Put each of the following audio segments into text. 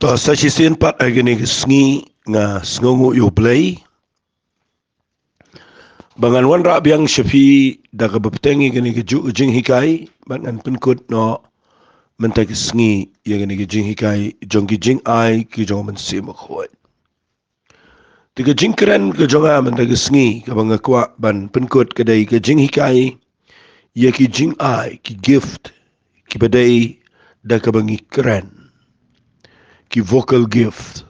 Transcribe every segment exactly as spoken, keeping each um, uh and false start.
To, sa shisien pat ha kane ka sngi nga sngewnguh ïa U Blei ba ngan wanrah biang sha phi da kaba bteng ïa kane ka ju- jinghikai, bad ngan pynkut noh mynta ka sngi ïa kane ka jinghikai jong ki jingai ki jong U Mynsiem Bakhuid. Te ka jingkren ka jong nga mynta ka sngi kaba nga kwah ban pynkut ka dei ka jinghikai ïa ki jingai, ki gift kiba dei da kaba ngi kren, ki vocal gift.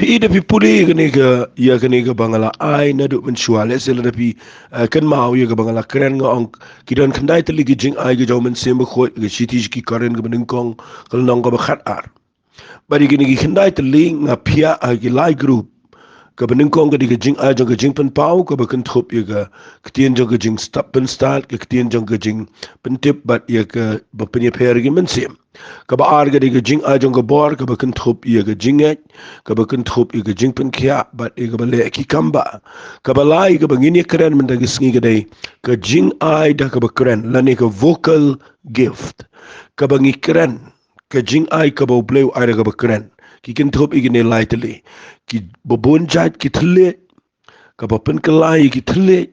Phi i da phi pule kane ka, ïa kane kaba nga la ai naduh mynshuwa, lehse lada phi, eh, kynmaw ïa kaba nga la kren, nga ong ki don khyndai tylli ki jingai ki jong U Mynsiem Bakhuid, ka shithi sha ki Korinth kaba nyngkong, ka lynnong kaba khatar. Bad ïa kine ki khyndai tylli nga phiah ha ki lai group. Kaba nyngkong ka dei ka jingai jong ka jingpynpaw, kaba kynthup ïa ka ktien jong ka jingstad pynstad, ka ktien jong ka jingpyntip bad ïa kaba pynïapher ïa ki mynsiem. Kaba ar ka dei ka jingai jong ka bor, kaba kynthup ïa ka jingngeit, kaba kynthup ïa ka jingpynkhiah bad ïa kaba leh ki kam ba. Kaba lai kaba ngin ïa kren mynta ka sngi ka dei ka jingai da kaba kren, lane ka vocal gift. Kaba ngi kren, ka jingai kaba U Blei u ai da kaba kren. Ki kynthup ïa kine lai tylli. Kiba bun jait ki thylliej, kaba pynkylla ïa ki thylliej,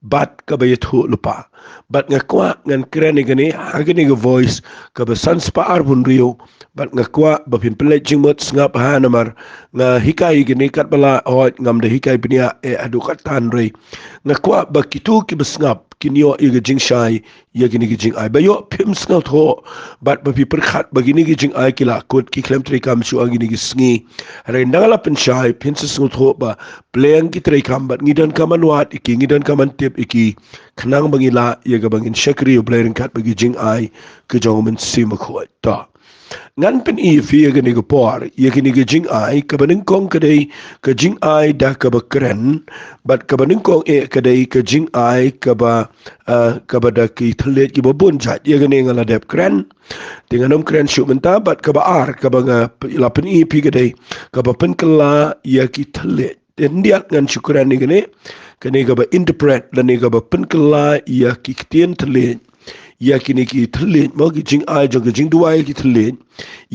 bad kaba ïathuh lypa. Bad nga kwah ngan kren ïa kane ha kane ka voice kaba san spah arphew hynriew. Bad nga kwah ba phin pynleit jingmut sngap ha, namar nga hikai ïa kane katba lah, hooid, ngam da hikai bniah eh haduh katta hynrei nga kwah ba kito kiba sngap kin ïoh ïa ka jingshai ïa kine ki jingai. Ba ïoh phim sngewthuh bad ba phi pyrkhat ba kine ki jingai ki la kut, ki khlem treikam shuh ha kine ki sngi. Hynrei nang la pynshai, phin sa sngewthuh ba pleng ki treikam bad ngi donkam ban wad ïa ki, ngi donkam ban tip ïa ki, khnang ba ngin lah ïa kaba ngin shakri ïa U Blei ryngkat bad ki jingai ki jong U Mynsiem Bakhuid. To, ngan pyni ïa phi ha kane ka por ïa kine ki jingai. Kaba nyngkong ka dei ka jingai da kaba kren, bad kaba nyngkong eh ka dei ka jingai kaba, eh, kaba da ki thylliej kiba bun jait. Ïa kane nga la dep kren, te ngan ym kren shuh mynta. Bad kaba ar kaba nga p- la pyni ïa phi ka dei kaba pynkylla ïa ki thylliej. Te khyndiat ngan shu kren ïa kane, kane kaba interpret lane kaba pynkylla ïa ki ktien thylliej, ïa kine ki thylliej, mo, ki jingai jong ka jingduwai ïa ki thylliej,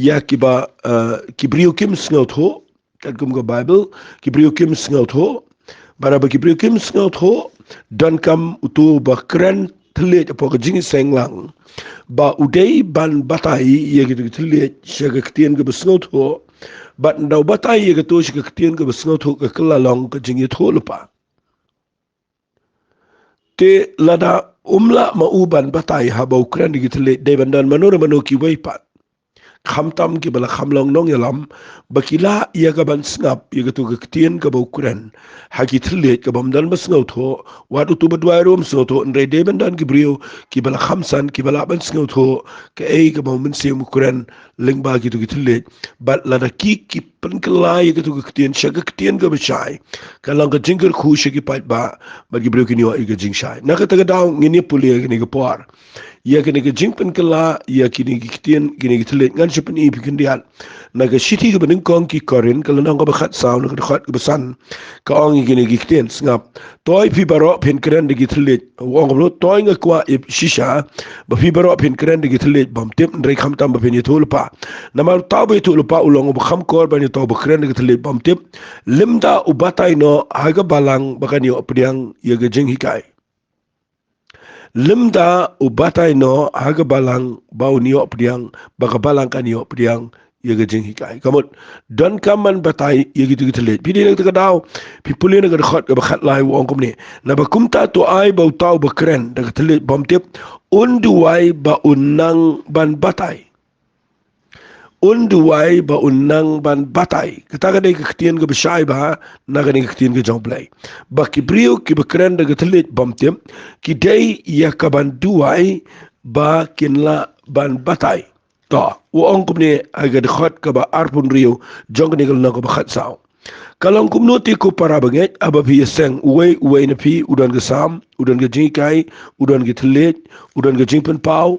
ïa kiba, eh, ki briew kim sngewthuh, katkum ka Baibl, ki briew kim sngewthuh. Bad haba ki briew kim sngewthuh, donkam uto ba kren thylliej hapoh ka jingïaseng lang ba u dei ban batai ïa kito ki thylliej sha ka ktien kaba sngewthuh. Bad ynda u batai ïa kato sha ka ktien kaba sngewthuh, ka kylla long ka jingïathuh lypa. Te lada um lah ma u ban batai haba u kren da ki thylliej, dei ban don mano re mano kiwei pat, khamtam kiba la kham long nongïalam, ba ki lah ïa ka ban sngap ïa kato ka ktien kaba u kren ha ki thylliej, kaba ym don ba sngewthuh. Wat uto ba duwai ruh um sngewthuh, hynrei dei ban don ki briew kiba la kham san, kiba lah ban sngewthuh kaei kaba u Mynsiem u kren lyngba kito ki thylliej. Bad lada ki, ki pynkylla ïa kato ka ktien sha ka ktien kaba shai, ka long ka jingkyrkhu sha ki paidbah, bad ki briew kin ïoh ïa ka jingshai. Na kata ka daw ngin ïa pule ïa kane ka por ïa kane ka jingpynkylla ïa kine ki ktien, kine ki thylliej. Ngan shu pyni ïa phi khyndiat na ka shithi kaba nyngkong ki Korinth, ka lynnong kaba khatsaw, na ka dkhot kaba san, ka ong ïa kine ki ktien, sngap: Toi phi baroh phin kren da ki thylliej. U ong kumno? Toi nga kwah ïa shisha ba phi baroh phin kren da ki thylliej bymtip, hynrei khamtam ba phin ïathuh lypa. Namar uta uba ïathuh lypa u long uba kham kor ban ïa uta uba kren da ki thylliej bymtip, lymda u batai noh ha ka balang ba kan ïoh pdiang ïa ka jinghikai. Lymda u batai noh ha ka balang ba un ïoh pdiang, ba ka balang kan ïoh pdiang ïa ka jinghikai. Ka mut, donkam ban batai ïa kito ki thylliej. Phi dei na kata ka daw, phi pule na ka dkhot kaba khatlai, u ong kumne: Naba kumta to ai ba uta uba kren da ka thylliej bymtip un duwai ba un nang ban batai. Un duwai ba un nang ban batai. Kata ka dei ka ktien kaba shai bha na kane ka ktien ka jong U Blei, ba ki briew kiba kren da ka thylliej bymtip ki dei ïa ka ban duwai ba kin lah ban batai. To, u ong kumne ha ka dkhot kaba arphew hynriew jong kane ka lynnong kaba khatsaw: Ka long kumno te ko para bangeit, haba phi ïaseng uwei uwei na phi, u don ka Salm, u don ka jinghikai, u don ki thylliej, u don ka jingpynpaw,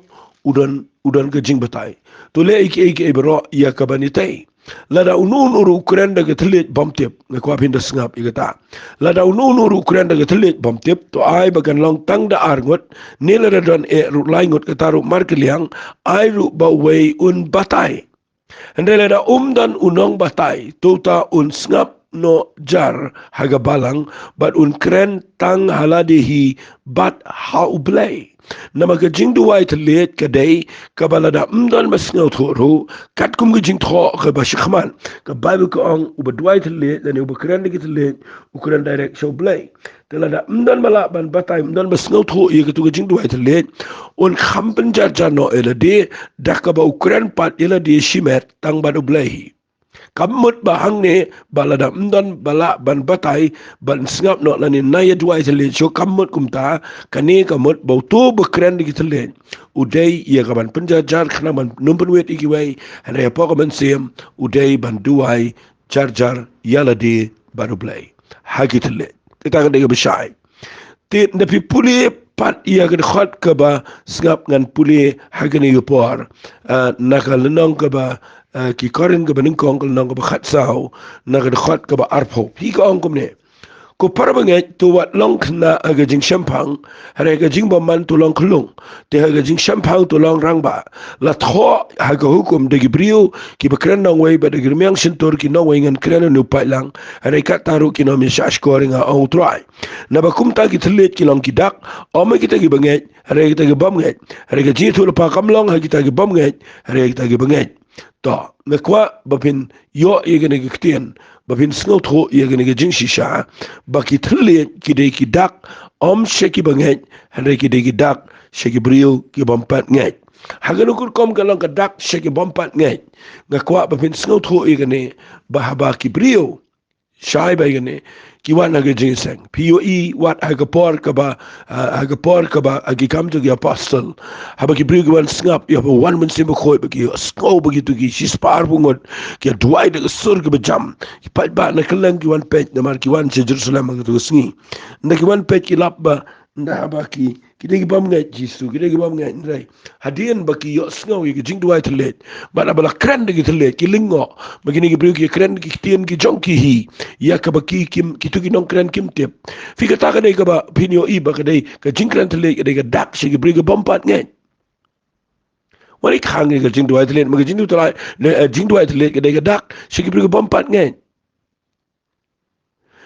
u don, u don ka jingbatai? To leh ïa kiei kiei baroh ïa ka ban ïatei. Lada uno uno ruh u kren da ka thylliej bymtip, nga kwah phin da sngap ïa kata. Lada uno uno ruh u kren da ka thylliej bymtip, to ai ba kan long tang da ar ngut, ne lada don eh ruh lai ngut, kata ruh markylliang, ai ruh ba uwei un batai. Hynrei lada um don u nongbatai, to uta un sngap noh jar ha ka balang, bad un kren tang ha lade hi bad ha U Blei. Namar ka jingduwai thylliej ka dei kaba lada ym don ba sngewthuh ruh, katkum ka jingthoh kaba shakhmat, ka Baibl ka ong, uba duwai thylliej lane uba kren da ki thylliej u kren direct sha U Blei. Te lada ym don ba lah ban batai, ym don ba sngewthuh ïa katu ka jingduwai thylliej, un kham pynjarjar noh ïa lade da kaba u kren pat ïa lade shimet tang bad U Blei hi. Kam mut ba hangne ba lada ym don ba lah ban batai, ban sngap noh lane na ïa duwai thylliej shuh, kam mut kumta. Kane ka mut ba uto ba kren da ki thylliej u dei ïa ka ban pynjarjar khnang ban nym pynwit ïa kiwei, hynrei hapoh ka mynsiem u dei ban duwai jarjar ïa lade bad U Blei ha ki thylliej. Te kata ka dei kaba shai. Te lada phi pule pat ïa ka dkhot kaba sngap ngan pule ha kane ka por, ah, na ka lynnong kaba, ah, Ki Korinth kaba nyngkong, ka lynnong kaba khatsaw, na ka dkhot kaba arphew, phi, ka ong kumne: Ko para bangeit, to wat long khynnah ha ka jingshemphang, hynrei ha ka jingbymman to long khyllung. Te ha ka jingshemphang to long rangbah. La thoh ha ka hukum da ki briew kiba kren nongwei, bad da ki rmiang shyntur ki nongwei ngan kren, une u paidlang, hynrei kata ruh kin ym ïashah shkor ïa nga, ong U Trai. Naba kumta ki thylliej ki long ki dak, ym ha kita kiba ngeit, hynrei ha kita ki bym ngeit. Hynrei ka jingïathuhlypa kam long ha kita ki bym ngeit, hynrei ha kita kiba ngeit. To, nga kwah ba phin ïoh ïa kane ka ktien, ba phin sngewthuh ïa kane ka jingshisha, ba ki thylliej ki dei ki dak, ym sha kiba ngeit, hynrei ki dei ki dak sha ki briew ki bym pat ngeit. Ha kano ka rukom ka long ka dak sha ki bym pat ngeit? Nga kwah ba phin sngewthuh ïa kane, ba haba ki briew, shai ba ïa kane, ki wan ha ka jingïaseng. Phi ïohi wat ha ka por kaba, ah, ha ka por kaba, ah, ki Kam jong ki Apostol, haba ki briew ki wan sngap, ïa ba wan Mynsiem Bakhuid, ba ki ïohsngew ba kito ki shispah arphew ngut ki ïa duwai da ka sur kaba jam. Ki paidbah na kylleng ki wan peit, namar ki wan sha Jerusalem ha kato ka sngi. Nda ki wan peit, ki lap ba nda haba ki, ki dei ki bym ngeit Jisu, ki dei ki bym ngeit, hynrei hadien ba ki ïohsngew ïa ka jingduwai thylliej, bad haba la kren da ki thylliej, ki lyngngoh ba kine ki briew ki ïa kren da ki ktien ki jong ki hi, ïa kaba ki, kim, kito ki nongkren kim tip. Phi, kata ka dei kaba phin ïohi ba ka dei ka jingkren thylliej ka dei ka dak sha ki briew ki bym pat ngeit. Wat khang ïa ka jingduwai thylliej, ma ka jingduwai thylliej, ne, eh, jingduwai thylliej ka dei ka dak sha ki briew ki bym pat ngeit.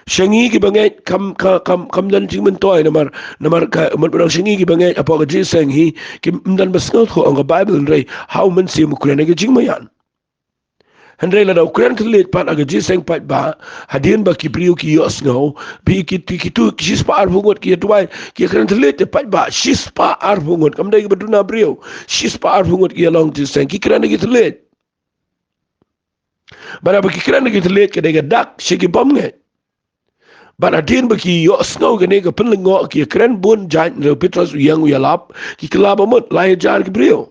Sha ngi kiba ngeit kam, ka, kam, kam don jingmyntoi, namar, namar ka mut ba dang sha ngi kiba ngeit hapoh ka jingïaseng hi, kim don ba sngewthuh, ong ka Baibl, hynrei ha U Mynsiem u kren ïa ka jingmaïan. Hynrei lada u kren thylliej pat ha ka jingïaseng paidbah, hadien ba ki briew ki ïohsngew, phi, ki, ki, kito ki shispah arphew ngut ki ïa duwai, ki ïa kren thylliej, te paidbah shispah arphew ngut, kam dei kiba duna briew, shispah arphew ngut ki ïa long jingïaseng, ki kren ïa ki thylliej. Bad haba ki kren da ki thylliej ka dei ka dak sha ki bym ngeit. Bad hadien ba ki ïohsngew kane ka pynlyngngoh, ki ïa kren bun jait, hynrei u Petros u ïeng u ïalap, ki kylla ba mut lai hajar ki briew.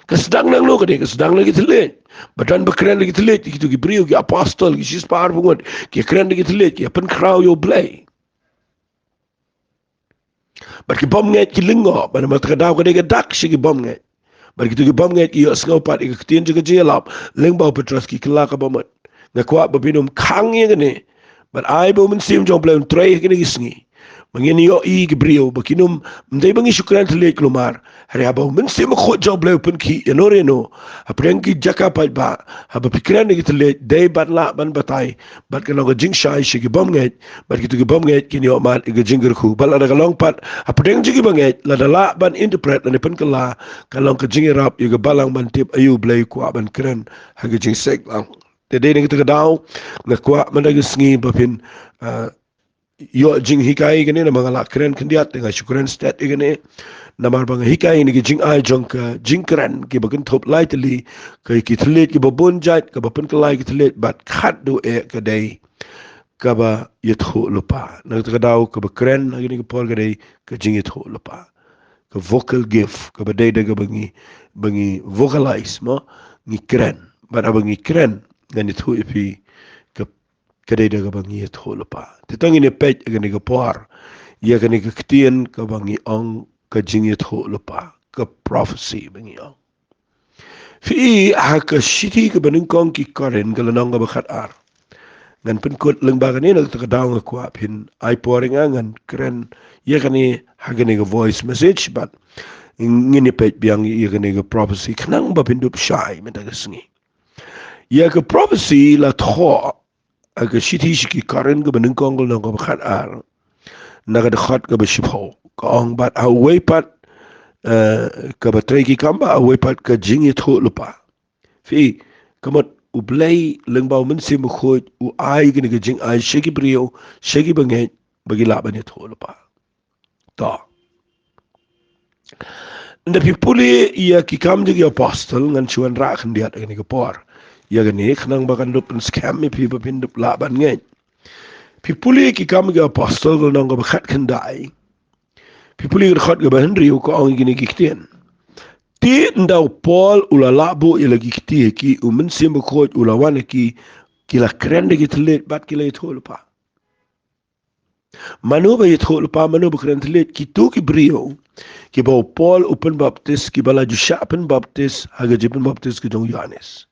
Ka sdang nangno kane? Ka sdang na ki thylliej. Ba don ba kren da ki thylliej, kito ki briew, ki apostol, ki shispah arphew ngut, ki ïa kren da ki thylliej, ki ïa pynkhraw ïa U Blei. Bad ki bym ngeit ki lyngngoh, bad namar kata ka daw ka dei ka dak sha ki bym ngeit. Bad kito ki bym ngeit ki ïohsngew pat ïa ka ktien jong ka jingïalap lyngba u Petros, ki kylla ka ba mut. Nga kwah ba phin ym khang ïa kane, bad ai ba U Mynsiem jong U Blei un trei ha kine ki sngi, ba ngin ïohi ki briew ba kin ym, ym dei ba ngi shu kren thylliej kulmar, hynrei haba U Mynsiem Bakhuid jong U Blei u pynkhih ïano re ïano hapdeng ki jaka paidbah, haba phi kren da ki thylliej, dei ban lah ban batai, bad ka long ka jingshai sha ki bym ngeit, bad kito ki bym ngeit kin ïoh mad ïa ka jingkyrkhu. Bad lada ka long pat hapdeng jong ki ba ngeit, lada lah ban interpret lane pynkylla, ka long ka jingïarap ïa ka balang ban tip aïu U Blei u kwah ban kren ha ka jingïaseng lang. Te dei na kata ka daw nga kwah mynta ka sngi ba phin, ah, ïoh jinghikai ïa kane, namar nga la kren khyndiat, te nga shu kren stet ïa kane. Namar ba nga hikai ïa kane ka jingai jong ka jingkren kiba kynthup lai tylli, ka ki thylliej kiba bun jait, kaba pynkylla ïa ki thylliej, bad khatduh eh ka dei kaba ïathuhlypa. Na kata ka daw kaba kren ha kane ka por ka dei ka jingïathuhlypa. Ka vocal gift, kaba dei da kaba ngi, ba ngi vocalize, mo, ngi kren. Bad haba ngi kren, ngan ïathuh ïa phi ka, ka dei da kaba ngi ïathuhlypa. Te to ngin ïa peit ha kane ka por ïa kane ka ktien kaba ngi ong ka jingïathuhlypa, ka prophecy ba ngi ong. Phi i ha ka shithi kaba nyngkong Ki Korinth ka lynnong kaba khatar. Ngan pynkut lyngba kane, na kata ka daw nga kwah phin ai por ïa nga, ngan kren ïa kane ha kane ka voice message, bad Ngin ïa peit biang ïa kane ka prophecy khnang ba phin dup shai mynta ka sngi. Ïa ka prophecy la thoh ha ka shithi sha ki Korinth kaba nyngkong ka lynnong kaba khatar, na ka dkhot kaba shiphew, ka ong, bad ha uwei pat, eh, kaba trei ki kam, bad ha uwei pat ka jingïathuhlypa. Phi, ka mut U Blei lyngba U Mynsiem Bakhuid u ai kine ki jingai sha ki briew, sha ki bangeit, ba ki lah ban ïathuhlypa. To. Ynda phi pule ïa ki Kam jong ki Apostol, ngan shu wanrah khyndiat ïa kane ka por. Ïa kane khnang ba kan dup pynskhem ïa phi ba phin dup lah ban ngeit. Phi pule ïa ki Kam ki Apostol ka lynnong kaba khatkhyndai. Phi pule ïa ka dkhot kaba hynriew, ka ong ïa kine ki ktien. Te ynda u Paul u la lah buh ïa la ki kti ha ki, U Mynsiem Bakhuid u la wan ha ki, ki la kren da ki thylliej bad ki la ïathuhlypa. Mano ba ïathuhlypa, mano ba kren thylliej? Kito ki briew kiba u Paul u pynbaptis, kiba la ju shah pynbaptis ha ka jingpynbaptis ka jong u Ïohannes.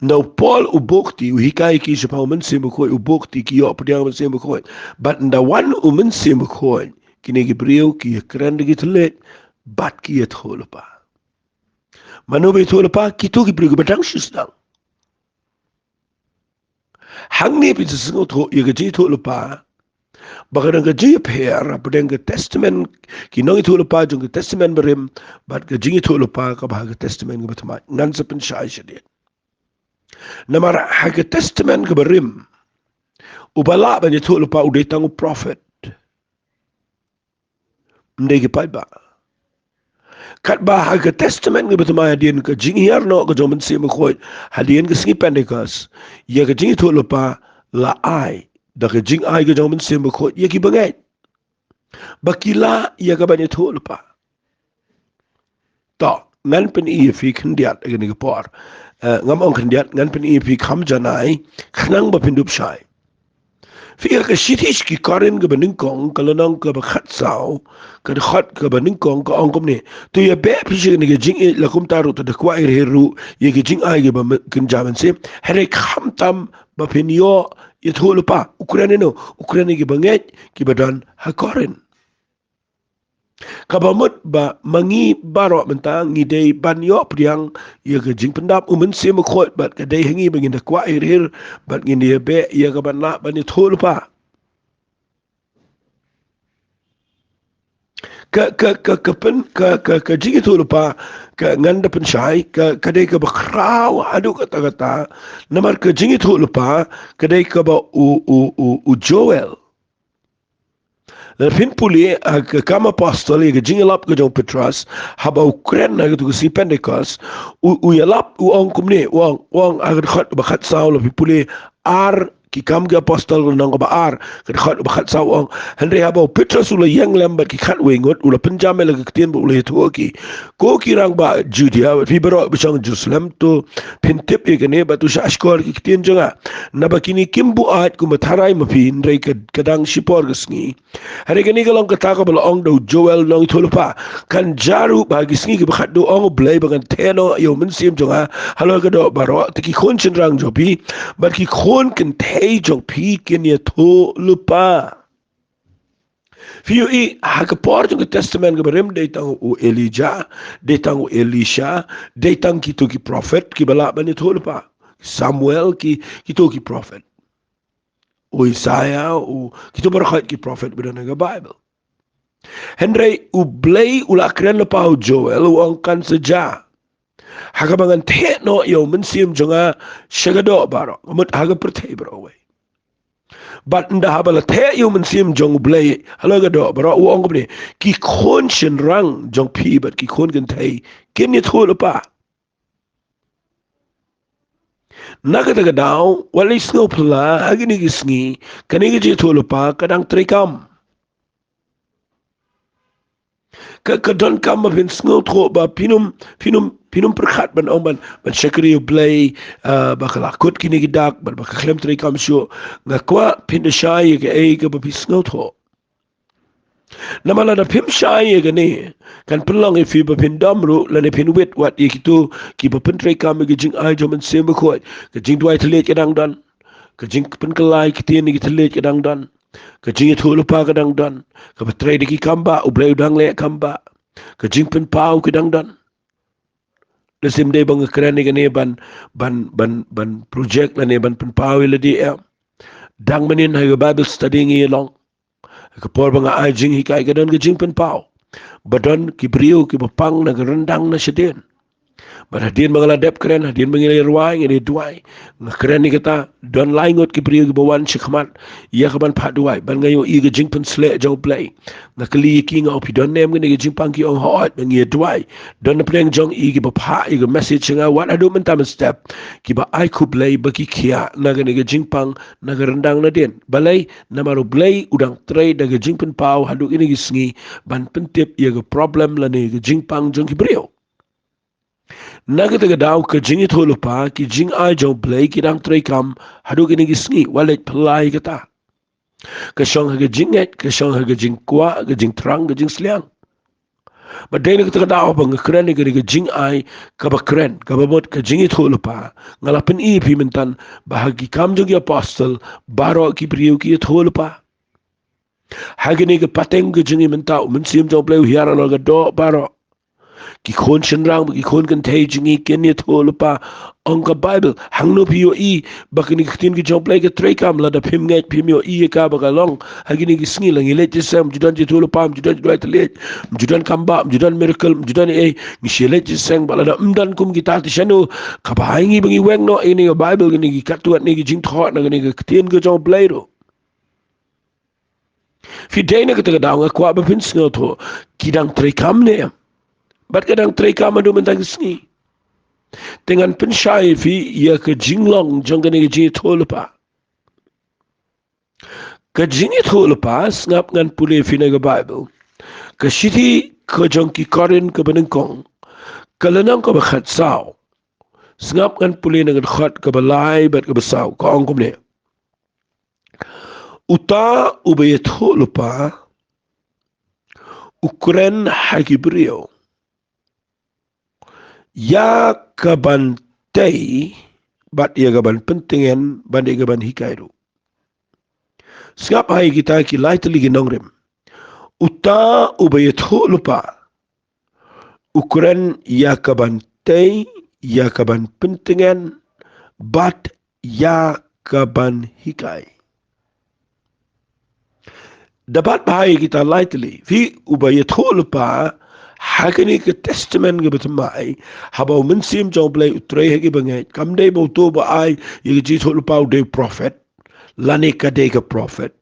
Ynda u Paul u buh kti, u hikai ki shaphang U Mynsiem Bakhuid, u buh kti, ki ïoh pdiang U Mynsiem Bakhuid. Bad ynda wan U Mynsiem Bakhuid, kine ki briew ki ïakren da ki thylliej bad ki ïathuhlypa. Mano ba ïathuhlypa? Kito ki briew kiba dang shu sdang. Hangne phin sa sngewthuh ïa ka jingïathuhlypa ba ka don ka jingïapher hapdeng ka Testament, ki nongïathuhlypa jong ka Testament Barim, bad ka jingïathuhlypa kaba ha ka Testament kaba Thymmai. Ngan sa pynshai shadien. Namar ha ka Testament kaba Rim, uba lah ban ïathuhlypa u dei tang u prophet. Ym dei ki paidbah. Katba ha ka Testament kaba Thymmai, hadien ka jinghiar noh ka jong U Mynsiem Bakhuid, hadien ka sngi Pentekost, ïa ka jingïathuhlypa la ai da ka jingai ka jong U Mynsiem Bakhuid ïa ki bangeit ba ki lah ïa ka ban ïathuhlypa. To, ngan pyni ïa phi khyndiat ha kane ka por. Eh, ngam ong khyndiat, ngan pyni ïa phi kham janai khnang ba phin dup shai. Phi, ha ka shithi sha ki Korinth kaba nyngkong ka lynnong kaba khatsaw, ka dkhot kaba nyngkong ka ong kumne: To ïabeh phi sha kane ka jingïeit, la kumta ruh to da kwah ïa rieh ruh ïa ki jingai kiba kynja mynsiem. Hynrei khamtam ba phin ïoh ïathuhlypa. U kren ïano? U kren ïa ki bangeit kiba don ha Korinth. Kaba mut ba ma ngi baroh mynta ngi dei ban ïoh pdiang ïa ka jingpyndap U Mynsiem Bakhuid, bad ka dei ha ngi ba ngin da kwah ïa rieh, bad ngin da ïabeh ïa ka ban lah ban ïathuhlypa. Ka, ka, ka, ka pyn, ka, ka, ka jingïathuhlypa, ka ngan da pynshai, ka, ka dei kaba khraw haduh katta katta, namar ka jingïathuhlypa ka dei kaba u, u, u, u Joel. Lada phin pule ha ka Kam Apostol, ïa ka jingïalap ka jong u Petros, haba u kren ha kato ka sngi Pentekost, u, u ïalap, u ong kumne, u ong, u ong ha ka dkhot ba khatsaw, lada phi pule ar, ki Kam ki Apostol ka lynnong kaba ar, ka dkhot ba khatsaw, u ong: Hynrei haba u Petros u la ïeng lem bad ki khatwei ngut, u la pynjam ïa la ka ktien bad u la ïathuh ha ki: Ko ki rangbah Judia, bad phi baroh ba shong Jerusalem, to phin tip ïa kane, bad to shahshkor ki ktien jong nga. Naba kine kim buaid kumba tharai ma phi, hynrei ka, ka dang shipor ka sngi. Hynrei kane ka long kata kaba la ong da u Joel nongïathuhlypa: Kan jia ruh ba ha ki sngi kiba khatduh, ong U Blei, ba ngan theh noh ïa U Mynsiem jong nga halor ka doh baroh, te ki khun shynrang jong phi bad ki khun kynthei jong phi kin ïathuhlypa. Phi ïohi, ha ka por jong ka Testament kaba Rim dei tang u Elijah, dei tang u Elisha, dei tang kito ki prophet kiba lah ban ïathuhlypa. Samuel, ki, kito ki prophet. U Isaiah, u, kito baroh ki prophet ba don ha ka Bible. Hynrei U Blei u la kren lypa ha u Joel, u ong kan sa jia. Ha kaba ngan theh noh ïa U Mynsiem jong nga sha ka doh baroh, ka mut ha ka pyrthei baroh kawei. Bad ynda haba la theh ïa U Mynsiem jong U Blei halor ka doh baroh, u ong kumne: Ki khun shynrang jong phi bad ki khun kynthei kin ïathuhlypa. Na kata ka daw, wat leit sngewphylla, ha kine ki sngi kane ka jingïathuhlypa ka dang treikam. Ka, ka donkam ba phin sngewthuh, ba phin ym, phin ym, phin ym pyrkhat ban ong ban, ban shakri U Blei, ah, ba ka la kut kine ki dak, bad ba ka khlem treikam shuh. Nga kwah phin da shai ïa kaei kaba phi sngewthuh. Namar lada phim shai ïa kane, kan pynlong ïa phi ba phin dom ruh, lane phin wit wat ïa kito kiba pyntreikam ïa ka jingai jong U Mynsiem Bakhuid. Ka jingduwai thylliej ka dang don, ka jingpynkylla ïa ki ktien ïa ki thylliej ka dang don. Ka jingïathuhlypa ka dang don. Kaba trei da ki kam ba, U Blei u dang leh kam ba. Ka jingpynpaw ka dang don. Lehse ym dei ba nga kren ïa kane ban, ban, ban, ban project lane ban pynpaw ïa lade em. Dang mynnin ha ka Bible study ngi ïa long. Ka por ba nga ai jinghikai ka don ka jingpynpaw. Ba don ki briew kiba pang na ka ryndang na shadien. Bad hadien ba nga la dep kren, hadien ba ngi la rwai, ngi la duwai. Nga kren ïa kata, don lai ngut ki briew kiba wan shakhmat. Ïa kaban phah duwai, bad nga ïohi ka jingpynsleh jong U Blei. Nga kylli ïa ki, nga ong phi don ne em kane ka jingpang, ki ong hooid, ba ngi ïa duwai. Don na pdeng jong i kiba phah ïa ka message sha nga, wat haduh mynta mynstep. Kiba ai khublei ba ki khiah na kane ka jingpang na ka ryndang nadien. Balei? Namar U Blei u dang trei da ka jingpynpaw haduh kine ki sngi ban pyntip ïa ka problem lane ka jingpang jong ki briew. Na kata ka daw ka jingïathuhlypa, ki jingai jong U Blei ki dang trei kam haduh kine ki sngi, wat leit phylla ïa kata. Ka shong ha ka jingngeit, ka shong ha ka jingkwah, ka jingthrang, ka jingsliang. Bad dei na kata ka daw ba nga kren ïa kane ka jingai kaba kren, kaba mut ka jingïathuhlypa. Nga la pyni ïa phi mynta ba ha ki Kam jong ki Apostol, baroh ki briew ki ïathuhlypa. Ha kane ka pateng ka jong ngi mynta, U Mynsiem jong U Blei u hiar halor ka doh baroh. Ki khun shynrang bad ki khun kynthei jong ngi kin ïathuhlypa. Ong ka Bible, hangno phi ïohi ba kane ka ktien ka jong U Blei ka trei kam? Lada phim ngeit, phim ïohi ïa ka ba ka long ha kine ki sngi. La ngi leit jingïaseng, ym ju don jingïathuhlypa, ym ju don jingduwai thylliej, ym ju don kam ba, ym ju don miracle, ym ju don ei ei. Ngi shu leit jingïaseng, bad lada ym don kum kita, te shano? Kaba ai ngi ba ngi weng noh ïa kane ka Bible, kane ki katto katne ki jingthoh na kane ka ktien ka jong U Blei ruh. Phi, dei na kata ka daw nga kwah ba phin sngewthuh, ki dang trei kam ne em? Bad ka dang trei kam haduh mynta ka sngi. Te ngan pynshai ïa phi ïa ka jinglong jong kane ka jingïathuhlypa. Ka jingïathuhlypa, sngap ngan pule ïa phi na ka Bible. Ka shithi ka jong ki Korinth kaba nyngkong, ka lynnong kaba khatsaw. Sngap ngan pule na ka dkhot kaba lai bad kaba saw, ka ong kumne. Uta uba ïathuhlypa u kren ha ki briew ïa kaban tei bad ïa kaban pyntngen bad ïa kaban hikai ruh. Sngap ha ïa kita ki lai tylli ki nongrim. Uta uba ïathuhlypa u kren ïa kaban tei, ïa kaban pyntngen bad ïa kaban hikai. Da bat bha ïa kita lai tylli. Phi, uba ïathuhlypa ha kane ka Testament kaba thymmai, haba U Mynsiem jong U Blei u trei ha ki bangeit, kam dei ba uto ba ai ïa ka jingïathuhlypa u dei u prophet, lane ka dei ka prophet.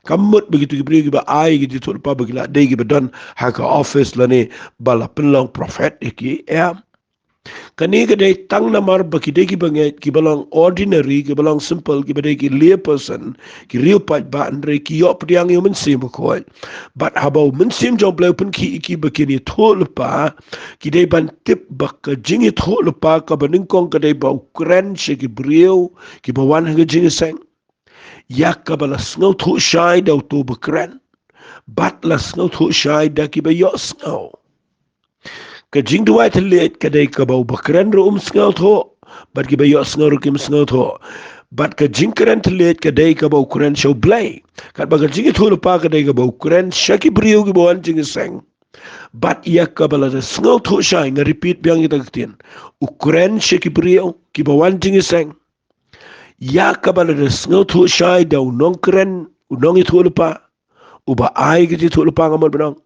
Kam mut ba kito ki briew kiba ai ïa ka jingïathuhlypa ba ki la dei kiba don ha ka office lane ba la pynlong prophet ïa ki, em. Kane ka dei tang namar ba ki dei ki bangeit, kiba long ordinary, kiba long simple, kiba dei ki lay person, ki riew paidbah, hynrei ki ïoh pdiang ïa U Mynsiem Bakhuid. Bad haba U Mynsiem jong U Blei u pynkhih ïa ki ba kin ïathuhlypa, ki dei ban tip ba ka jingïathuhlypa kaba nyngkong ka dei ba u kren sha ki briew kiba wan ha ka jingïaseng ïa kaba la sngewthuh shai da uto ba kren, bad la sngewthuh shai da kiba ïohsngew. Ka jingduwai thylliej ka dei kaba uba kren ruh um sngewthuh, bad kiba ïohsngew ruh kim sngewthuh. Bad ka jingkren thylliej ka dei kaba u kren sha U Blei. Katba ka jingïathuhlypa ka dei kaba u kren sha ki briew kiba wan jingïaseng, bad ïa kaba la da sngewthuh shai. Nga repeat biang ïa kata ka ktien. U kren sha ki briew kiba wan jingïaseng ïa kaba la da sngewthuh shai da u nongkren, u nongïathuhlypa, uba ai ka jingïathuhlypa, nga mut ban ong.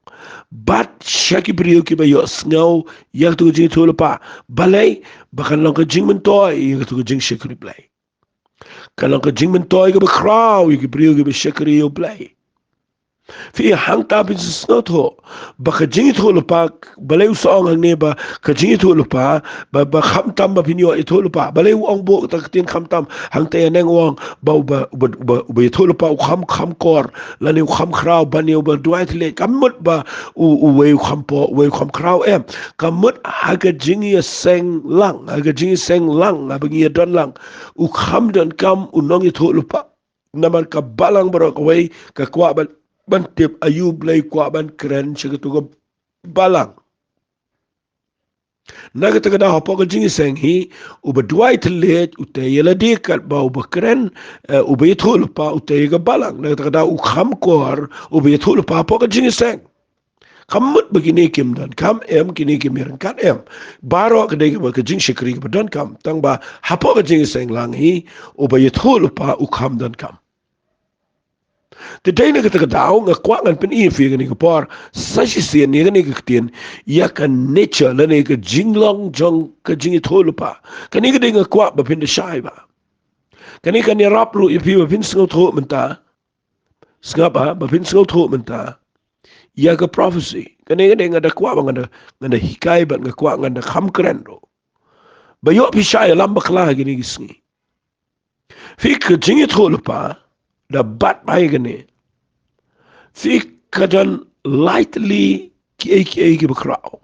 Bad sha ki briew kiba ïohsngew ïa kato ka jingïathuhlypa. Balei? Ba kan long ka jingmyntoi ïa kato ka jingshakri Blei. Kan long ka jingmyntoi kaba khraw ïa ki briew kiba shakri ïa U Blei. Phi, hangta phin sngewthuh ba ka jingïathuhlypa, balei u sa ong hangne ba ka jingïathuhlypa, ba, ba khamtam ba phin ïoh ïathuhlypa? Balei u ong buh kata ka ktien khamtam? Hangta ïa neng u ong ba uba, uba, uba, uba ïathuhlypa u kham, kham kor, lane u kham khraw ban ïa uba duwai thylliej. Kam mut ba u, uwei u kham poh, uwei u kham khraw, em. Kam mut ha ka jingïaseng lang, ha ka jingïaseng lang, haba ngi ïadon lang, u kham donkam u nongïathuhlypa. Namar ka balang baroh kawei ka kwah ban, ban tip aïu Blei kwah ban kren sha kato ka balang. Na kata ka daw hapoh ka jingïaseng hi, uba duwai thylliej u tei ïa lade, katba uba kren, eh, uba ïathuhlypa u tei ïa ka balang. Na kata ka daw u kham kor uba ïathuhlypa hapoh ka jingïaseng. Kam mut ba kine kim donkam, em, kine kim ïaryngkat, em. Baroh ka dei kaba ka jingshakri kaba donkam. Tang ba hapoh ka jingïaseng lang hi, uba ïathuhlypa u kham donkam. Te dei na kata ka daw nga kwah ngan pyni ïa phi kane ka por sa shisien ïa kane ka ktien, ïa ka nature lane ka jinglong jong ka jingïathuhlypa. Kane ka dei nga kwah ba phin da shai bha. Kane kan ïarap ruh ïa phi ba phin sngewthuh mynta. Sngap, ha, ba phin sngewthuh mynta ïa ka prophecy. Kane, kane nga da kwah ba nga da, nga da hikai bad nga kwah nga da kham kren ruh. Ba ïoh phi shai ïalam bakla ha kine ki sngi. Phi, ka jingïathuhlypa da bat bha ïa kane. Phi, ka don lightly kiei kiei kiba khraw.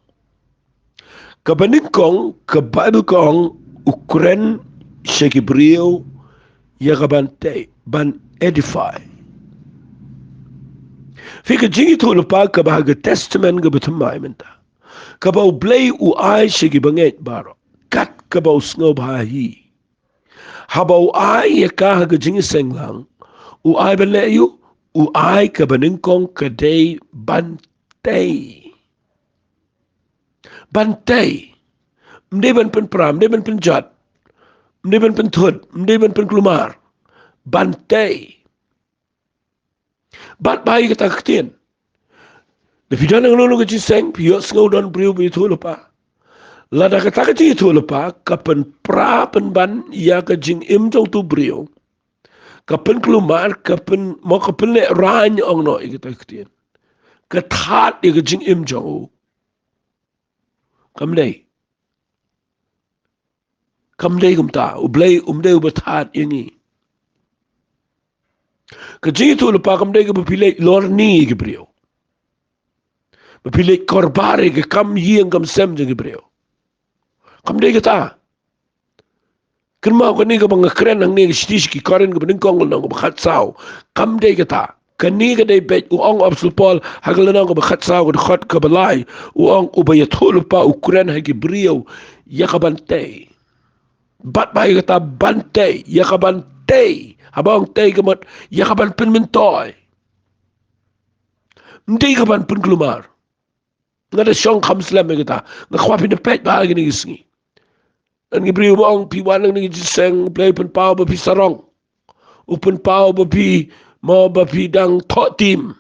Kaba nyngkong, ka Baibl ka ong u kren sha ki briew ïa ka ban tei, ban edify. Phi, ka jingïathuhlypa kaba ha ka Testament kaba thymmai mynta, kaba U Blei u ai sha ki bangeit baroh, kat kaba u sngewbha hi. Haba u ai ïa ka ha ka jingïaseng lang, u ai ban leh aïu? U ai kaba nyngkong ka dei ban tei. Ban tei. Ym dei ban pynpra, ym dei ban pynjot, ym dei ban pynthut, ym dei ban pynkulmar. Ban tei. Bat bha ïa kata ka ktien. Da phi don ha kano kano ka jingïaseng, phi ïohsngew don briew ba ïathuhlypa. Lada kata ka jingïathuhlypa ka pynpra pynban ïa ka jingim jong utu u briew, ka pynkulmar, ka pyn, mo ka pynlehraiñ, ong noh ïa kata ka ktien, ka thad ïa ka jingim jong u, kam dei. Kam dei kumta. U Blei um dei uba thad ïa ngi. Ka jingïathuhlypa kam dei kaba phi leit lorni ïa ki briew, ba phi leit korbar ïa ka kam ïing kam sem jong ki briew. Kam dei kata. Kynmaw, kane kaba nga kren hangne, ka shithi sha ki Korinth kaba nyngkong, lynnong kaba khatsaw, kam dei kata. Kane ka dei beit, u ong u Apostol Paul ha ka lynnong kaba khatsaw, ka dkhot kaba lai, u ong uba ïathuhlypa u kren ha ki briew ïa ka ban tei. Bat bha ïa kata, ban tei, ïa ka ban tei. Haba ong tei ka mut ïa ka ban pynmyntoi. Ym dei ka ban pynkulmar. Nga da shong kham slem ïa kata. Nga kwah phin da peit bha ha kine ki sngi. Don ki briew ba ong phi wan hangne ha ka jingïaseng, U Blei u pynpaw ba phi sarong. U pynpaw ba phi, mo, ba phi dang thoh tim.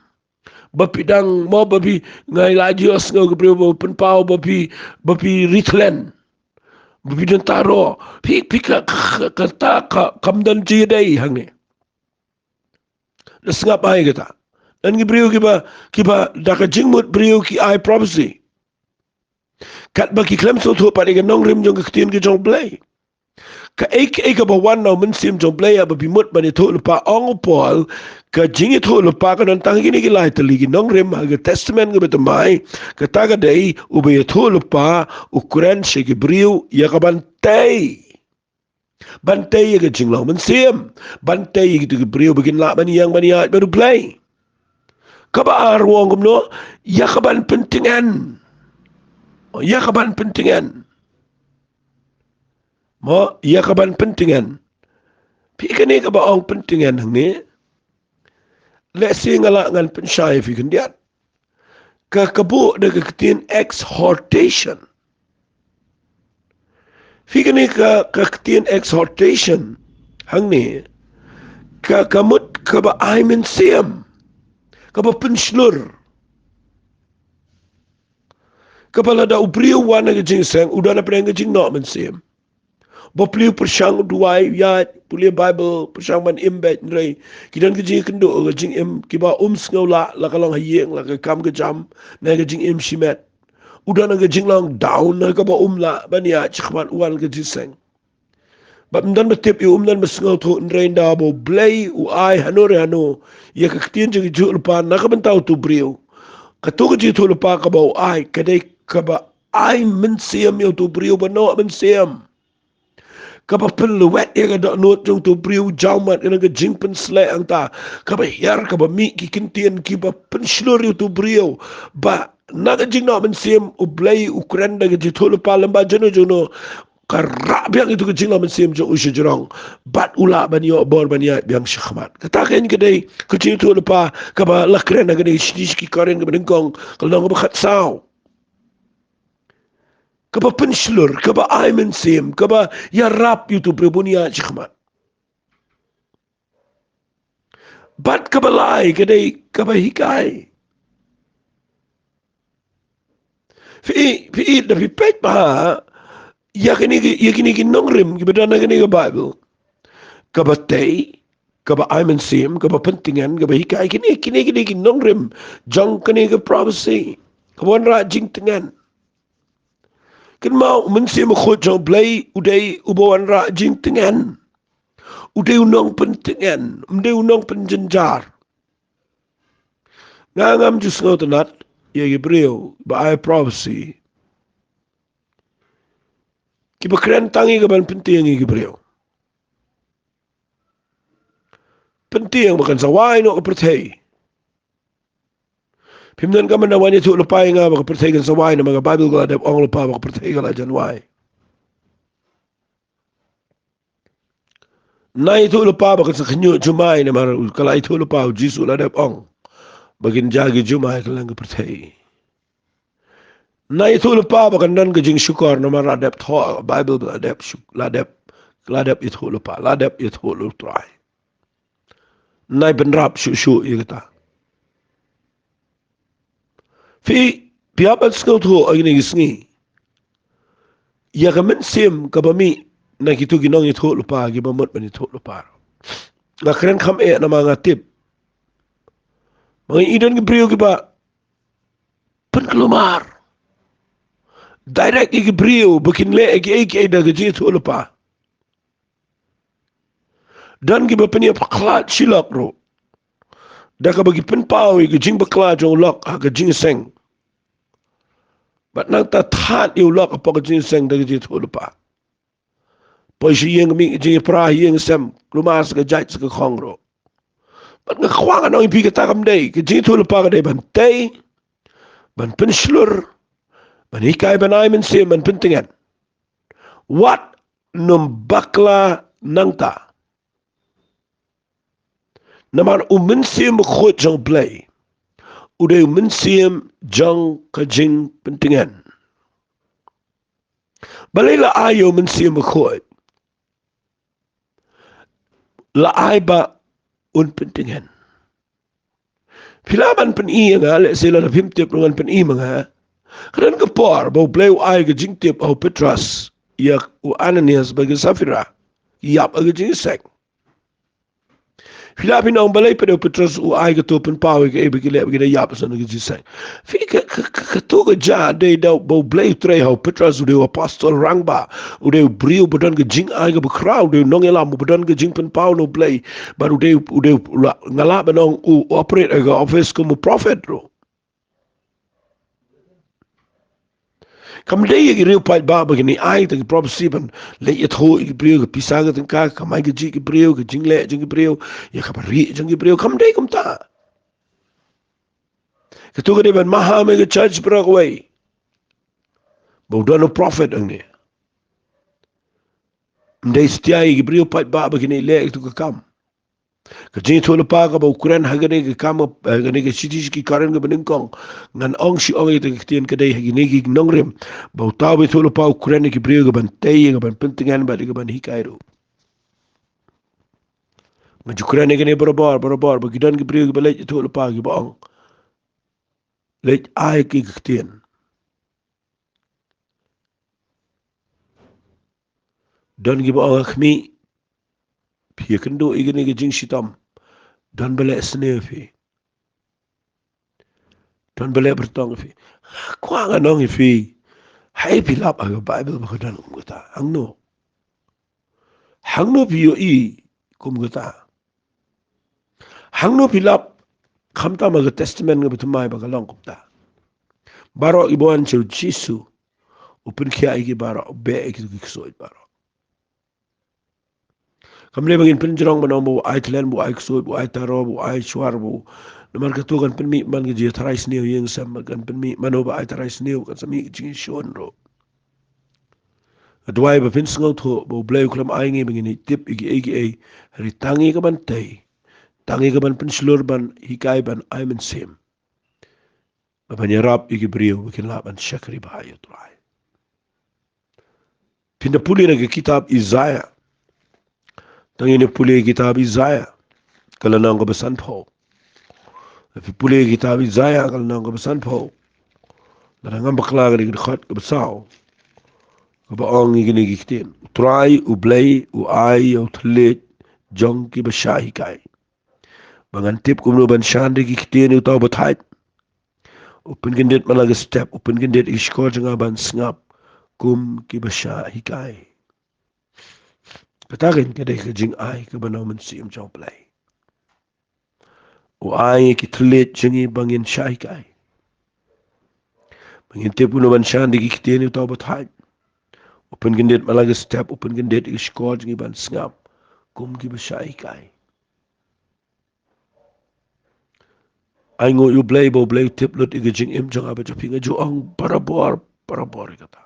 Ba phi dang, mo, ba phi, nga la ju ïohsngew ki briew ba u pynpaw ba phi, ba phi ri thlen. Ba phi don taro. Phi, phi ka, ka, ka, kata ka, kam don jingïadei hangne. Da sngap bha ïa kata. Don ki briew kiba, kiba da ka jingmut briew ki ai prophecy. Katba ki khlem sngewthuh pat ïa ka nongrim jong ka ktien ka jong U Blei. Kaei kaei kaba wan na u Mynsiem jong U Blei, haba phi mut ban ïathuhlypa, ong u Paul, ka jingïathuhlypa ka don tang ha kine ki lai tylli ki nongrim ha ka Testament kaba thymmai. Kata ka dei uba ïathuhlypa u kren sha ki briew ïa ka ban tei. Ban tei ïa ka jinglong mynsiem. Ban tei ïa kito ki briew ba kin lah ban ïeng ban ïaid bad U Blei. Kaba ar u ong kumno? Ïa ka ban pyntngen. Ïa ka ban pyntngen. Mo, ïa ka ban pyntngen. Phi, kane kaba ong pyntngen hangne, lehse nga lah ngan pynshai ïa phi khyndiat. Ka, ka buh da ka ktien exhortation. Phi, kane ka, ka ktien exhortation hangne, ka, ka mut kaba ai mynsiem, kaba pynshlur. Kaba lada u briew u wan ha ka jingïaseng, u don hapdeng ka jingnoh mynsiem. Bapli u pyrshang u duwai, ïaid, pule Baibl, pyrshang ban im beit, hynrei ki don ka jingïakynduh ka jingim, kiba um sngew lah, la ka long ha ïing, la ka kam ka jam, ne ka jingim shimet. U don ha ka jinglong down, ne kaba um lah ban ïaid shakhmat u wan ha ka jingïaseng. Bad ym don ba tip ïa u, ym don ba sngewthuh, hynrei ynda ba U Blei u ai hano re hano ïa ka ktien jong ka ïathuhlypa na ka bynta utu u briew, kato ka jingïathuhlypa kaba u ai ka dei kaba ai mynsiem ïa utu u briew ba noh mynsiem. kaba pynlwet ïa ka dohnud jong uto u briew, jaw mat ïa ka jingpynsleh hangta, kaba hiar, kaba mih ki kyntien kiba pynshlur ïa uto u briew, ba na ka jingnoh mynsiem U Blei u kren da ka jingïathuhlypa lem bad jong no jong no, ka rah biang ïa uto ka jingnoh mynsiem jong u sha jrong, bad u lah ban ïoh bor ban ïaid biang shakhmat. Kata ka dei ka dei ka jingïathuhlypa kaba la kren ha kane ka shithi sha ki Korinth kaba nyngkong, ka lynnong kaba khatsaw. Kaba pynshlur, kaba ai mynsiem, kaba ïarap ïa uto u briew ban ïaid shakhmat. Bad kaba lai ka dei kaba hikai. Phi, phi, da phi peit bha ïa kine ki, ïa kine ki nongrim kiba don ha kane ka Baibl. Kaba tei, kaba ai mynsiem, kaba pyntngen, kaba hikai, kine, kine, kine ki nongrim jong kane ka prophecy. Kaba wanrah jingtngen. Kynmaw, u Mynsiem Bakhuid jong U Blei u dei uba wanrah jingtngen. U dei u nongpyntngen, um dei u nongpynjynjar. Nga ngam ju sngewtynnat ïa ki briew ba ai prophecy, kiba kren tang ïa kaban pyntieng ïa ki briew. Pyntieng ba kan sa wai noh ka pyrthei. Phim donkam ban wan ïathuhlypa ïa nga ba ka pyrthei kan sa wai, namar ka Baibl ka la dep ong lypa ba ka pyrthei ka la jan wai. Nai ïathuhlypa ba kan sa khynñiuh jumai, namar ka la ïathuhlypa, U Jisu la dep ong ba kin jia ki jumai kylleng ka pyrthei. Nai ïathuhlypa ba kan don ka jingshukor, namar la dep thoh, Baibl la dep shuk-, la dep, la dep ïathuhlypa, la dep ïathuh ïa U Trai. Nai bynrap shuh shuh ïa kata. Phi, phi hap ban sngewthuh ha kine ki sngi ïa ka mynsiem kaba mih na kito ki nongïathuhlypa kiba mut ban ïathuhlypa. Nga kren kham eh namar nga tip ba ngi don ki briew kiba pynkulmar direct ïa ki briew ba kin leh kiei kiei da ka jingïathuhlypa. Don kiba pynïapakhlad shi lok ruh, da kaba ki pynpaw ïa ka jingbakla jong u lok ha ka jingïaseng. Bad nangta thad ïa u lok hapoh ka jingïaseng da ka jingïathuhlypa. Poi sha ïing, mih ka jingïapra ha ïing sem, kulmar sa ka jait sa ka khong ruh. Bad nga kwah ngan ong ïa phi, kata kam dei. Ka jingïathuhlypa ka dei ban tei, ban pynshlur, ban hikai, ban ai mynsiem, ban pyntngen. Wat nym bakla nangta. Namar u Mynsiem Bakhuid jong U Blei u dei u mynsiem jong ka jingpyntngen. Balei la ai ïa u Mynsiem Bakhuid? La ai ba un pyntngen. Phi lah ban pyni ïa nga, lehse lada phim tip ruh ngan pyni ma nga. Ka don ka por ba U Blei u ai ka jingtip ha u Petros ïa u Ananias bad ka Saphira, ïap ha ka jingïaseng. Phi lah phin ong balei pat u Petros u ai kato, pynpaw ïa kaei ba ki leh ba ki da ïap sha ka jingïaseng. Phi, ka, ka, ka, kato ka jia dei da ba U Blei u trei ha u Petros, u dei u apostol rangbah, u dei u briew ba don ka jingai kaba khraw, u dei u nongïalam ba don ka jingpynpaw na U Blei. Bad u dei, u dei, u la, nga lah ban ong u operate ha ka office kum u prophet ruh. Kam dei ïa ki riew paidbah ba kin ai ta ki prophecy ban leit ïathuh ïa ki briew, ka pisa ka tyngka, ka kamai kajih ki briew, ka jingleh jong ki briew, ïa kaba rieh jong ki briew. Kam dei kumta. Kato ka dei ban maham ïa ka church baroh kawei ba u don u prophet hangne. Ym dei satia ïa ki briew paidbah ba kin leh ïa kato ka kam. Ka jingïathuhlypa kaba u kren ha kane ka kam, eh, kane ka shithi sha ki Korinth kaba nyngkong. Ngan ong shi ong ïa ka ktien, ka dei ha kine ki nongrim ba uta uba ïathuhlypa u kren ïa ki briew kaban tei, kaban pyntngen bad kaban hikai ruh. Nga ju kren ïa kane barabor, barabor, ba ki don ki briew kiba leit ïathuhlypa kiba ong, leit ai ki ktien. Don kiba ong, a khmih, phi ïakynduh ïa kine ki jingshitom. Don ba leh sniew ïa phi. Don ba leh byrtong ïa phi. Kwah ngan ong ïa phi, haei phi lap ha ka Baibl ba ka don kum kata? Hangno? Hangno phi ïohi kum kata? Hangno phi lap khamtam ha ka Testament kaba thymmai ba ka long kumta? Baroh kiba wan sha u Jisu, u pynkhiah ïa ki baroh, u beh ïa ki, ki ksuid baroh. Kam dei ba ngin pynjrong ban ong ba u ai thlen, ba u ai ksuid, ba u ai taro, ba u ai shuar, ba u. Namar kata kan pynmih man ka jingtharai sniew ïing sem, kan pynmih mano ba ai tharai sniew kan sa mih ka jingshun ruh. Ka duwai ba phin sngewthuh ba U Blei u khlem ai ngi ba ngin tip ïa kiei kiei. Hynrei tang ïa ka ban tei, tang ïa ka ban pynshlur, ban hikai, ban ai mynsiem. Ban ïarap ïa ki briew ba kin lah ban shakri bha ïa U Trai. Phin da pule na ka kitab Isaiah. Tang ïa pule kitab Isaiah ka lynnong kaba sanphew. Phi pule kitab Isaiah ka lynnong kaba sanphew. Lada ngam bakla ka dei ka dkhot kaba saw, kaba ong ïa kine ki ktien: U Trai U Blei u ai ïa u thylliej jong kiba shah hikai, ba ngan tip kumno ban shah da ki ktien ïa uta uba thait. U pynkyndit man la ka step, u pynkyndit ïa ki shkor jong nga ban sngap kum kiba shah hikai. Kata kein ka dei ka jingai kaba na u Mynsiem jong U Blei. U ai ïa ki thylliej jong ngi ba ngin shah hikai, ba ngin tip kumno ban shah da ki ktien ïa uta uba thait. U pynkyndit man la ka step, u pynkyndit ïa ki shkor jong ngi ban sngap kum kiba shah hikai. Ainguh ïa U Blei ba U Blei u tip lut ïa ka jingim jong nga bad jong phi. Nga ju ong barabor, barabor ïa kata.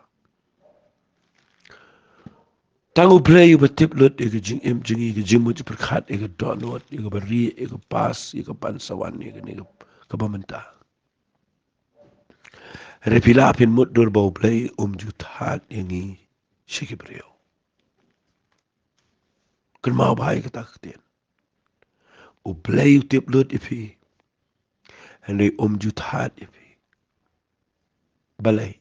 Tang U Blei uba tip lut ïa ka jingim jong ngi, ïa ka jingmut jingpyrkhat, ïa ka dohnud, ïa kaba rieh, ïa ka past, ïa ka ban sa wan, ïa kane ka, kaba mynta. Hynrei phi lah phin mutdur ba U Blei um ju thad ïa ngi sha ki briew. Kynmaw bha ïa kata ka ktien. U Blei u tip lut ïa phi, hynrei um ju thad ïa phi. Balei?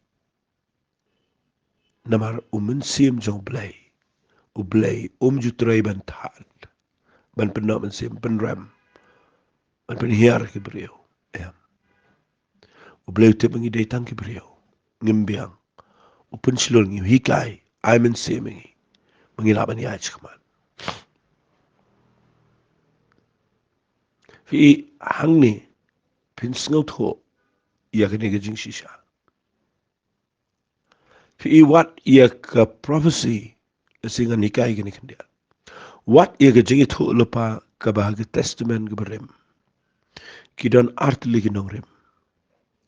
Namar u Mynsiem jong U Blei, U Blei um ju trei ban thad, ban pynnoh mynsiem, pynrem, ban pynhiar ki briew. Em. U Blei u tip ba ngi dei tang ki briew, ngim biang. U pynshlur ngi, u hikai, ai mynsiem ïa ngi ba ngin lah ban ïaid shakhmat. Phi i, hangne phin sngewthuh ïa kane ka jingshisha. Phi i, wat ïa ka prophecy, lehse ngan hikai kane khyndiat. Wat ïa ka jingïathuhlypa kaba ha ka Testament kaba rim. Ki don artylli ki nongrim.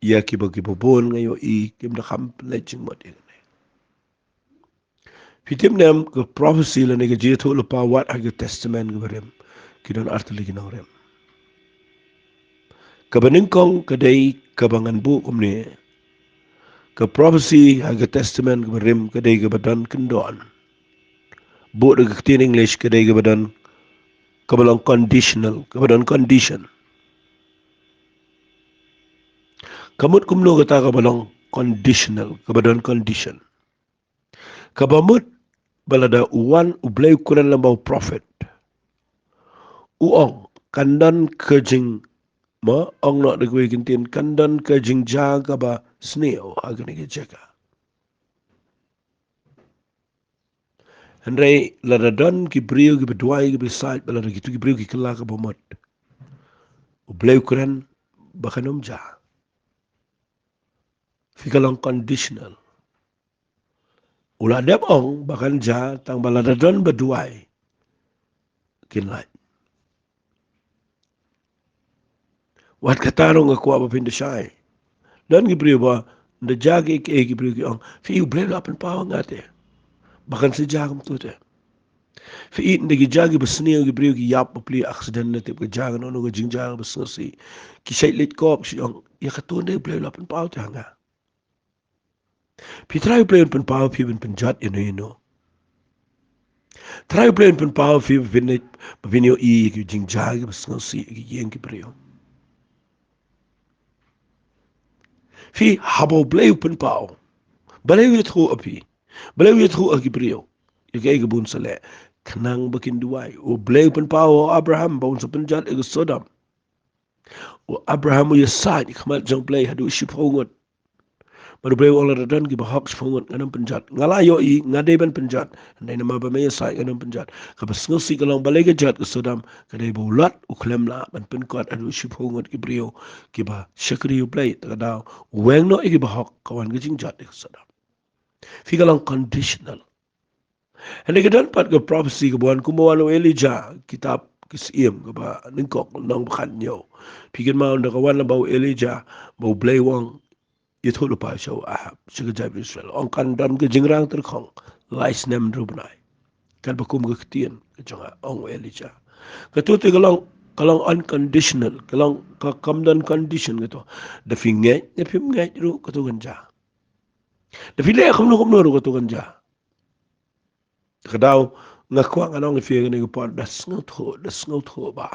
Ïa kiba, kiba bun nga ïohi kim da kham leit jingmut ïa kane. Phi tip ne em, ka prophecy lane ka jingïathuhlypa wat ha ka Testament kaba rim, ki don artylli ki nongrim. Kaba nyngkong ka dei kaba ngan buh kumne. Ka prophecy ha ka Testament kaba rim ka dei kaba don kyndon. Buh da ka ktien English ka dei kaba don, kaba long conditional, kaba don condition. Ka mut kumno kata kaba long conditional, kaba don condition? Kaba mut ba lada u wan U Blei u kren lem bad u prophet, u ong kan don ka jing, mo, ong noh da kawei ka ktien, kan don ka jingjia kaba sniew ha kane ka jaka. Hynrei lada don ki briew kiba duwai, kiba ïasaid, ba lada kito ki briew ki kylla kaba mut, U Blei u kren ba kan ym jia. Phi, ka long conditional. U la dep ong ba kan jia tang ba lada don ba duwai, kin lait. Wat kata ruh nga kwah ba phin da shai. Don ki briew ba ynda jia kiei kiei ki briew ki ong, phi, U Blei u la pynpaw ha nga te ba kan sa jia kumto te. Phi, ynda ki jia kiba sniew, ki briew ki ïap bapli, accident ne tip ka jia kano kano ka jingjia kaba sngewsih, ki shait leit court, ki ong, ïa kato ynda U Blei u la pynpaw te ha nga. Phi, Trai U Blei un pynpaw phi ban pynjot ïano ïano. Trai U Blei un pynpaw phi ba phin leit, ba phin ïohi ïa ki jingjia kiba sngewsih ha ki ïing ki briew. Phi, haba U Blei u pynpaw, balei u ïathuh ha phi, balei u ïathuh ha ki briew ïa kaei kaba un sa leh? Khnang ba kin duwai. U Blei u pynpaw ha u Abraham ba un sa pynjot ïa ka Sodom. U Abraham u ïasaid ha khmat jong U Blei haduh shiphew ngut. Bad U Blei u ong, lada don kiba hok shiphew ngut ngan ym pynjot. Nga la ïohi, nga dei ban pynjot. Hynrei namar ba me ïasaid ngan ym pynjot. Kaba sngewsih ka long balei ka jot ka Sodom, ka dei ba u Lot u khlem lah ban pynkot haduh shiphew ngut ki briew kiba shakri U Blei. Te ka daw u weng noh ïa kiba hok, ka wan ka jingjot ïa ka Sodom. Phi, ka long conditional. Hynrei ka don pat ka prophecy kaba wan kumba wan u Elijah, kitab ki Syiem kaba nyngkong lynnong ba khathynñiew. Phi kynmaw ynda ka wan lem bad u Elijah, ba U Blei u ong, ïathuh lypa sha u Ahab, sha ka jaitbynriew Israel, ong kan don ka jingrang tyrkhong lai snem hynriew bnai, katba kum ka ktien ka jong nga, ong u Elijah. Kato te ka long, ka long unconditional, ka long ka, kam don condition kato. Da phi ngeit ne phim ngeit ruh kato kan jia. Da phi leh kumno kumno ruh kato kan jia. Ka daw nga kwah ngan ong ïa phi ha kane ka por, da sngewthuh, da sngewthuh bha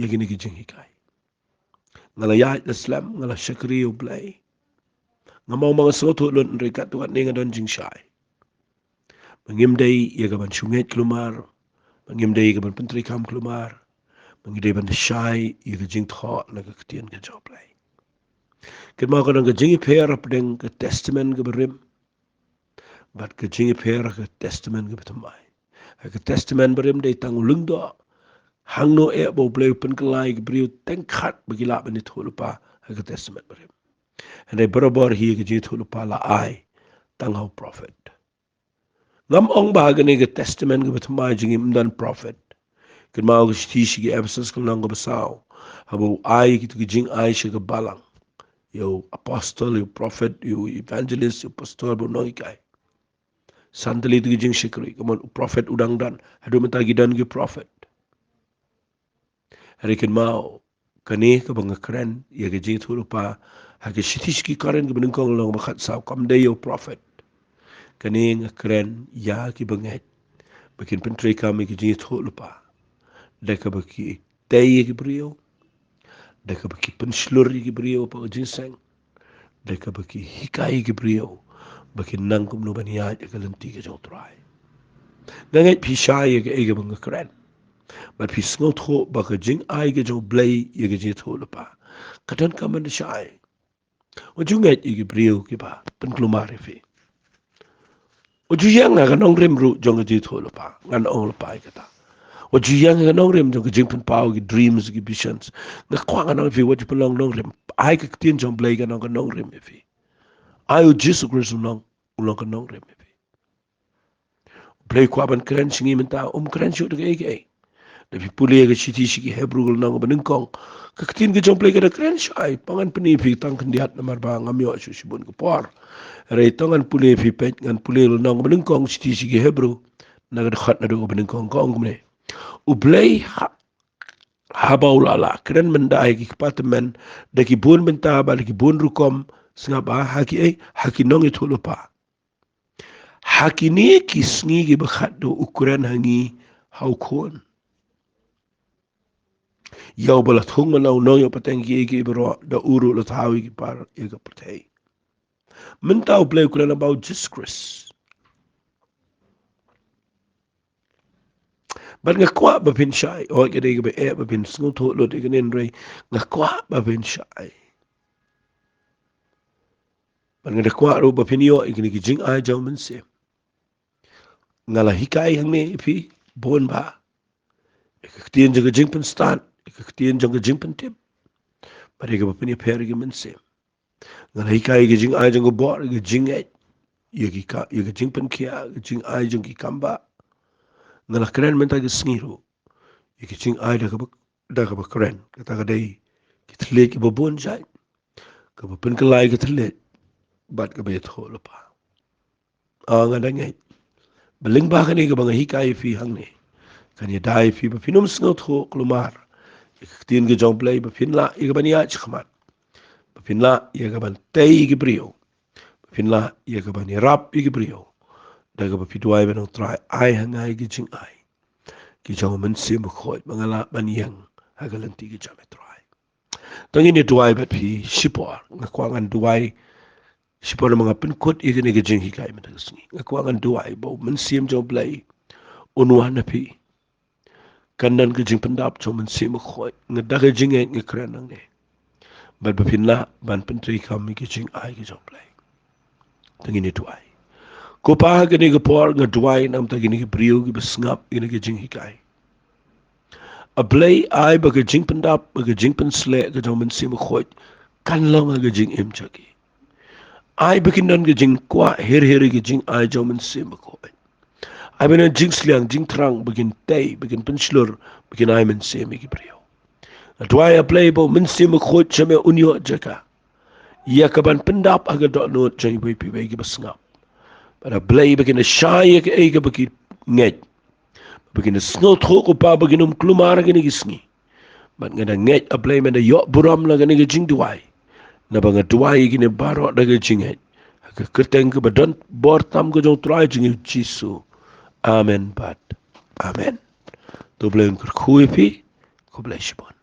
ïa kine ki jinghikai. Nga la ïaid la slem, nga la shakri ïa U Blei. Nga mong ba nga sngewthuh lut, hynrei katto katne nga don jingshai. Ba ngim dei ïa kaban shu ngeit khlem ar, ba ngim dei ïa kaban pyntreikam khlem ar, ba ngi dei ban shai ïa ka jingthoh na ka ktien ka jong U Blei. Kynmaw ka don ka jingïapher hapdeng ka testament kaba rim bad ka jingïapher ha ka testament kaba thymmai. Ha ka testament barim dei tang u lyngdoh hangno eh ba U Blei u pynkylla ïa ki briew tyngkhat ba ki lah ban ïathuh lypa ha ka testament barim. Hynrei barabor hi ka jingïathuh lypa la ai tang ha u prophet. Ngam ong ba ha kane ka testament kaba thymmai jong ngi ym don prophet. Kynmaw ka shithi sha ki Ephesus ka lynnong kaba saw, haba u ai kito ki jingai sha ka balang, ïa u apostol, ïa u prophet, ïa u evangelist, ïa u pastor bad u nonghikai. San tylli kito ki jingshakri, ka mut u prophet u dang don, haduh mynta ki don ki prophet. Hynrei kynmaw, kane kaba nga kren ïa ka jingïathuh lypa ha ka shithi sha ki Korinth kaba nyngkong lynnong ba khatsaw kam dei ïa u prophet. Kane nga kren ïa ki bangeit ba kin pyntreikam ïa ka jingïathuh lypa da kaba ki tei ïa ki briew, da kaba ki pynshlur ïa ki briew hapoh ka jingïaseng, da kaba ki hikai ïa ki briew ba kin nang kumno ban ïaid ha ka lynti ka jong U Trai. Nga ngeit phi shai ïa kaei kaba nga kren. Bad phi sngewthuh ba ka jingai ka jong U Blei ïa ka jingïathuh lypa ka donkam ban da shai. Wat ju ngeit ïa ki briew kiba pynkulmar ïa phi. Wat ju ïeng ha ka nongrim ruh jong ka jingïathuh lypa, ngan ong lypa ïa kata. Wat ju ïeng ha ka nongrim jong ka jingpynpaw ki dreams, ki visions. Nga kwah ngan ong ïa phi, wat ju pynlong nongrim. Ai ka ktien jong U Blei kan long ka nongrim ïa phi. Ai U Jisu Khrist u long, u long ka nongrim ïa phi. U Blei u kwah ban kren sha ngi mynta, um kren shuh da kaei kaei. Da phi pule ka shithi sha ki Hebru ka lynnong kaba nyngkong, ka ktien ka jong U Blei ka da kren shai. Pat ngan pyni ïa phi tang khyndiat namar ba ngam ïoh shuh shibun ka por. Hynrei to ngan pule ïa phi, peit, ngan pule lynnong kaba nyngkong shithi sha ki Hebru, na ka dkhot naduh kaba nyngkong, ka ong kumne: U Blei ha, haba u la lah kren mynta ha ki kpa tymmen da ki bun bynta bad da ki bun rukom, sngap, ha kiei? Ha ki nongïathuh lypa. Ha kine ki sngi kiba khatduh u kren ha ngi ha u Khun, ïa uba la thung man la u nongïoh pateng kiei kiei baroh, da u ruh la thaw ïa ki par ïa ka pyrthei. Mynta U Blei u kren about Jesus Christ. Bad nga kwah ba phin shai, hooid ka dei kaba eh ba phin sngewthuh lut ïa kane, hynrei nga kwah ba phin shai. Bad nga da kwah ruh ba phin ïoh ïa kine ki jingai jong u Mynsiem. Nga la hikai hangne ïa phi bun bha ïa ka ktien jong ka jingpynstad, ïa ka ktien jong ka jingpyntip, bad ïa kaba pynïapher ïa ka mynsiem. Nga la hikai ïa ka jingai jong ka bor, ïa ka jingngeit, ïa ki ka, ïa ka jingpynkhiah, ïa ka jingai jong ki kambah. Nga la kren mynta ka sngi ruh ïa ka jingai da kaba, da kaba kren, kata ka dei ki thylliej kiba bun jait, kaba pynkylla ïa ki thylliej bad kaba ïathuh lypa. Ah, nga da ngeit ba lyngba kane kaba nga hikai ïa phi hangne, kan ïada ïa phi ba phin ym sngewthuh kulmar ïa ka ktien ka jong U Blei, ba phin lah ïa kaban ïaid shakhmat, ba phin lah ïa kaban tei ïa ki briew, ba phin lah ïa kaban ïarap ïa ki briew, da kaba phi duwai ban ong, Trai, ai ha nga ïa ki jingai ki jong u Mynsiem Bakhuid ba nga lah ban ïeng ha ka lynti ka jong me, Trai. To ngin ïa duwai bad phi shipor. Nga kwah ngan duwai shipor namar nga pynkut ïa kane ka jinghikai mynta ka sngi. Nga kwah ngan duwai ba u Mynsiem jong U Blei un wan ha phi. Kan don ka jingpyndap jong u Mynsiem Bakhuid. Nga da ka jingngeit nga kren nangne. Bad ba phin lah ban pyntreikam ïa ka jingai ka jong U Blei. To ngin ïa duwai. Ko Pa, ha kane ka por nga duwai namar kine ki briew kiba sngap ïa kane ka jinghikai. A Blei, ai ba ka jingpyndap, ba ka jingpynsleh ka jong u Mynsiem Bakhuid kan long ha ka jingim jong ki. Ai ba kin don ka jingkwah her her ïa ka jingai jong u Mynsiem Bakhuid. Ai ba na jingsliang jingthrang ba kin tei, ba kin pynshlur, ba kin ai mynsiem ïa ki briew. Nga duwai, A Blei, ba u Mynsiem Bakhuid sha me un ïoh jaka ïa ka ban pyndap ha ka dohnud jong iwei pa iwei ki ba sngap. Bad A Blei, ba kin shai ïa kaei kaba ki ngeit, ba kin sngewthuh, ko Pa, ba kin ym kulmar ha kine ki sngi. Bad nga da ngeit, A Blei, men da ïoh burom na kane ka jingduwai. Naba nga duwai ïa kine baroh da ka jingngeit ha ka kyrteng kaba don bor tam ka jong u Trai jong ngi U Jisu. Amen bad amen. To U Blei un kyrkhu ïa phi. Khublei shibun.